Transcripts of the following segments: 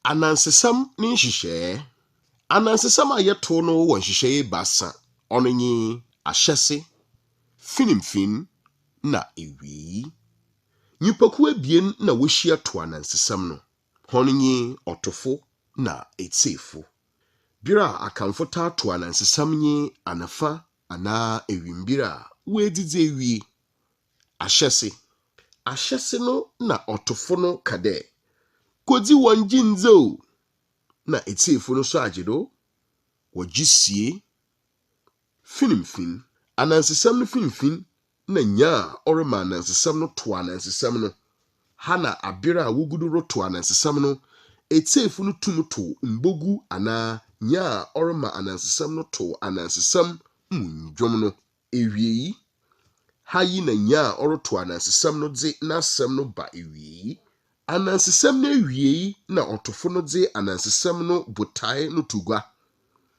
Anansesɛm ne nhyehyɛɛ. Anansesɛm a yɛtow no wɔ nhyehyɛɛ ebiasa, ɔno nye ahyɛse, finimfin na ewiei. Nyimpakuw ebien na wohyia tow anansesɛm no, hɔn nye ɔtofo na etsiefo. Ber a Akanfo taa tow anansesɛm nye anafua anaa ewimbir a woedzidzi ewie. Ahyɛse. Ahyɛse no na ɔtofo no ka dɛ, Kodzi wɔnngye nndzi o! Na etsiefo no so agye do, wɔgye sie. Finimfin. Anansesɛm no finimfin na nyia a ɔrema anansesɛm no tow anansesɛm no. Ha na aber a wogu do rotow anansesɛm no, etsiefo no tum tow mbogu anaa nyia a ɔrema anansesɛm no tow anansesɛm mu ndwom no. Ewiei. Ha yi na nyia a ɔrotow anansesɛm no dze n'asɛm no ba ewiei. Anansesɛm n'ewiei na ɔtofo no dze anansesɛm no botae no to gua.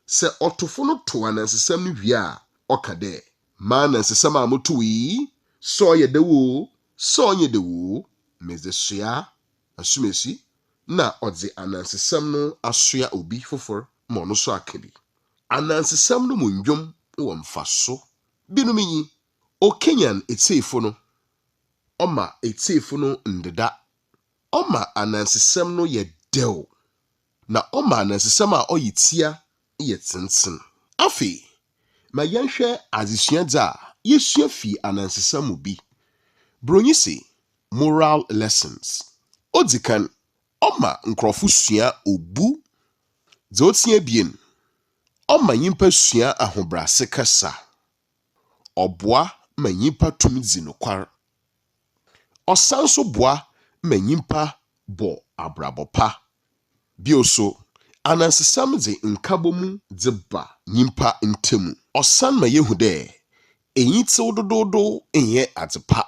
Sɛ ɔtofo no tow anansesɛm no wie a, ɔka dɛ, M'anansesɛm a motowee yi, sɛ ɔyɛ dɛw o, sɛ ɔnnyɛ dɛw o, medze soa asumasi na ɔdze anansesɛm no asoa obi fofor ma ɔno so aka bi. Anansesɛm no mu ndwom wɔ mfaso binom nye, okenyan etsiefo no, ɔma etsiefo no ndeda, ɔma anansesɛm no yɛ dɛw, na ɔma anansesɛm a ɔyɛ tsia yɛ tsentsen. Afei, ma yɛnhwɛ adzesuadze a yesua fi anansesɛm mu bi. Borɔnyi se, Moral lessons. Odzi kan, ɔma nkorɔfo sua obu. Dza otsia ebien, ɔma nyimpa sua ahobrɛase kasa. Ɔboa ma nyimpa tum dzi nokwar. Ɔsan so boa ma nyimpa bɔ abrabɔ pa. Bio so, anansesɛm dze nkabɔmu dze ba nyimpa ntamu. Ɔsan ma yehu dɛ enyitsew dodoodow nnyɛ adze pa.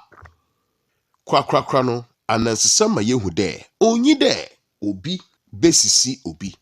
Korakorakora no, anansesɛm ma yehu dɛ onnyi dɛ obi besisi obi.